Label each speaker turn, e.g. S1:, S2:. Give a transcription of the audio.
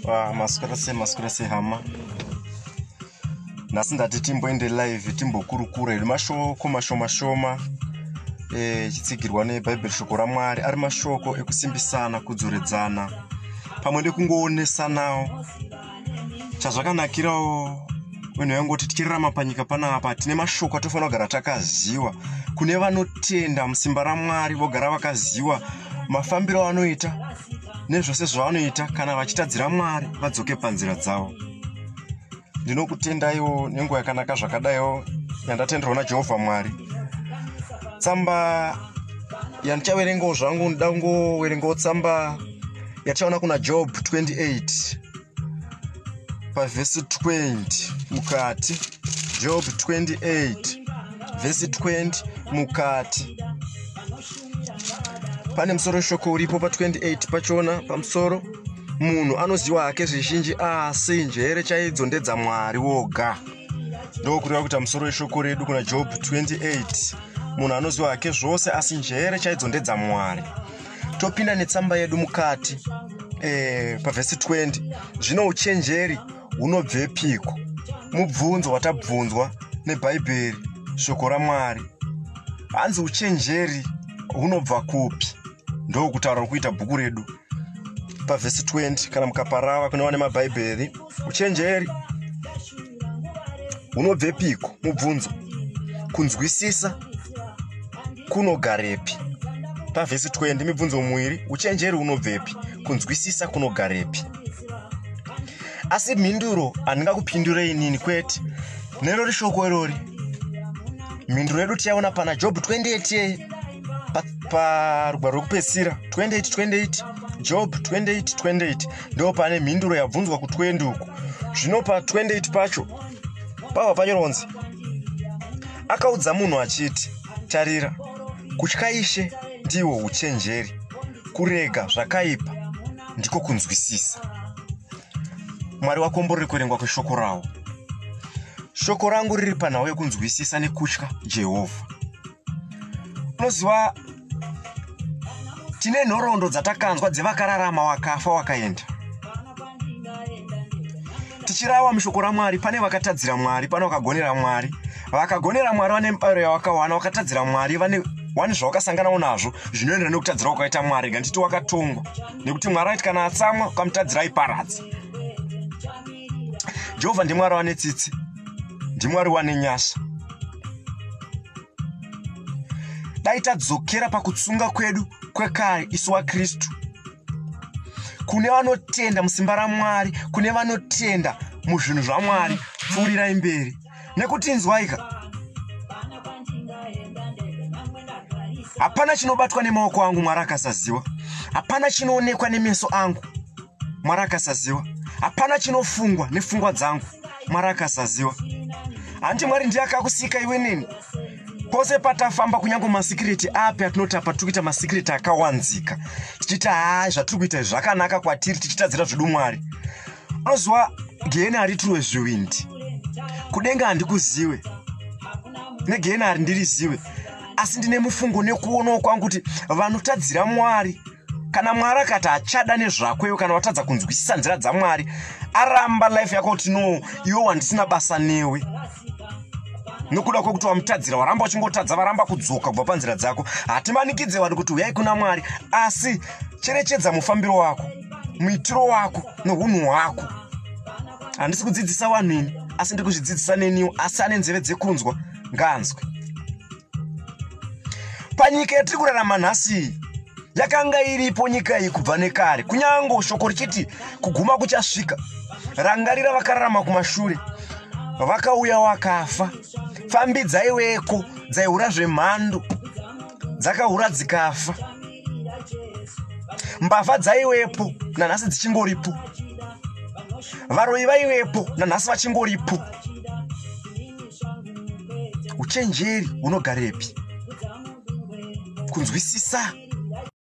S1: Ah, maswera sei, maswera sei hama. Nhasi ndati timboende live timbokurukura hedu mashoko mashoma shoma echitsigirwa neBhaibheri shoko raMwari ari mashoko ekusimbisana, kudzoredzana pamwe nekungoonesanawo. Chazvakanakirawo vanhu vaingoti tichirarama panyika panapa tine mashoko atofanira kugara takaziwa. Kune vanotenda musimba raMwari vogara vakaziwa mafambiro avanoita nezvose zvavanoita kana vachitadzira Mwari vadzoke panzira dzavo. Ndinokutendaiwo nenguva yakanaka zvakadaiwo yandatenderwa naJehovha Mwari. Tsamba yandichaverengawo zvangu ndoda kungoverengawo tsamba yatichaona kuna Job 28 pavhesi 20 mukati. Job 28 vhesi 20 mukati. Pane musoro shoko uripo pa 28 pachona pamusoro. Munhu anoziwa hake zvizhinji asi njere chaidzo ndedzaMwari woga. Ndokureva kuita musoro weshoko redu kuna Job 28. Munhu anoziwa hake zvose asi njere chaidzo ndedzaMwari. Topinda netsamba yedu mukati pavhesi 20. Zvino uchenjeri hunobvepiko? Mubvunzo watabvunzwa neBhaibheri shoko raMwari. Hanzi uchenjeri hunobva kupi? Ndokutaura kuita bhuku redu pavhesi 20 kana mukaparava kune vane mabhaibheri. Uchenjeri hunobvepiko? Mubvunzo. Kunzwisisa kunogarepi? Pavhesi 20 mibvunzo muviri. Uchenjeri hunobvepi? Kunzwisisa kunogarepi? Asi mhinduro handingakupindurei inini kwete. Nerori shoko irori. Mhinduro yedu tichaona pana Job 28 parugwaro rwekupedzisira 28 28 Job 28 28 ndo pane mhinduro yabvunzwa ku 20 uku. Zvino pa 28 pacho pava panyoronzi akaudza munhu achiti, tarira, kutya Ishe ndihwo uchenjeri, kurega zvakaipa ndiko kunzwisisa. Mwari wakomborere kuverengwa kweshoko rawo. Shoko rangu riri panhau yekunzwisisa nekutya Jehovha. Unoziva, tine nhoroondo dzatakanzwa dzevakararama wakafa wakaenda. Tichirawa mushoko raMwari, pane vakatadzira Mwari, pane vakagonera Mwari. Vakagonera Mwari vane mibayiro yavakawana, vakatadzira Mwari vane wani zvawakasanganawo nazvo zvinoenderana nekutadzira kwakaita Mwari. Nganditi wakatongwa nekuti Mwari aiti kana atsamwa ukamutadzira aiparadza. Jehovha ndiMwari wane tsitsi, ndiMwari wane nyasha. Dai tadzokera pakutsunga kwedu kwekare isu waKristu. Kune vanotenda musimba raMwari, kune vanotenda muzvinhu zvaMwari, pfuurirai mberi. Nekuti inzwaika, hapana chinobatwa nemaoko angu Mwari akasaziwa. Hapana chinoonekwa nemeso angu Mwari akasaziwa. Hapana chinofungwa nefungwa dzangu Mwari akasaziwa. Hanti Mwari ndiye akakusika iwe neni. Pose patafamba kunyange masikireti api atinotapa tiri kuita masikireti akawanzika. Tichiti haa zvatiri kuita zvakanaka kwatiri tichitadzira zvedu Mwari. Unoziwa gehena hariturwe zviwindi. Kudenga handikuziwe. Negehena harindiriziwe. Asi ndine mufungo nekuonawo kwangu kuti vanotadzira Mwari kana Mwari akati achada nezvako iwe kana watadza kunzwisisa nzira dzaMwari aramba life yako kuti no iwe wandisina basa newe nokuda kwekuti wamutadzira waramba uchingotadza varamba kudzoka kubva panzira dzako. Hatimanikidze vanhu kuti uyai kuna Mwari, asi cherechedza mufambiro wako, muitiro wako nohunhu hwako. Handisi kudzidzisa vanhu ini, asi ndiri kuzvidzidzisa neniwo. Asi ane nzeve dzekunzwa ngaanzwe. Panyika yatiri kurarama nhasi yakanga iripo nyika iyi kubva nekare, kunyange shoko richiti kuguma kuchasvika. Rangarira vakararama kumashure, vakauya wakafa. Pfambi dzaiweko dzaihura zvemhando, dzakahura dzikafa. Mbavha dzaiwepo nanhasi dzichingoripo. Varoyi vaiwepo nanhasi vachingoripo. Uchenjeri hunogarepi? Kunzwisisa